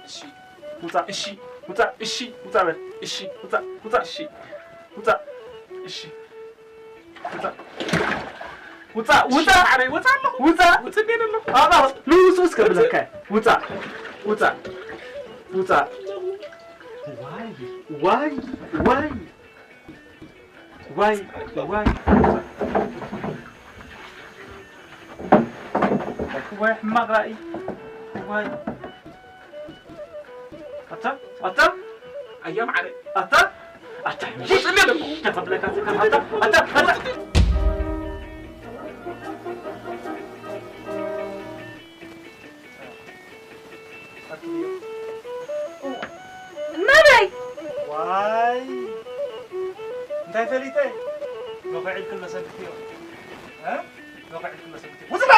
እሺ። ውጻእ። እሺ። ውጻእ። እሺ። ውጻእ በል። እሺ። ውጻእ። ውጻእ። እሺ። ውጻእ። እሺ። ውጻእ። ውጻእ። ውጻእ። እሺ፣ ውጻእ። ማዕረይ፣ ወጻእ ኣለኹ። ውጻእ። ውጽእ እንዴ ዘለኹ? ኣባ፣ ንውጹ እስከ ብለካ። ውጻእ። ውጻእ። ውጻእ። ዋይ፣ ዋይ፣ ዋይ። ዋይ፣ ዋይ። ዋይ፣ ሕማቕ ራእይ። ዋይ። ኣታ፣ ኣታ። ኣያ ማዕረ። ኣታ፣ ኣታ። ውጽእ እንዴ ዘለኹ? ተቐብለካ፣ ኣታ፣ ኣታ፣ ኣታ። ናበይ? ዋይ! እንታይ ፈሊጠ? መኺዕ ኢልክን መሰንክትዮ። እ? መኺዕ ኢልክን መሰንክትዮ። ውጽእ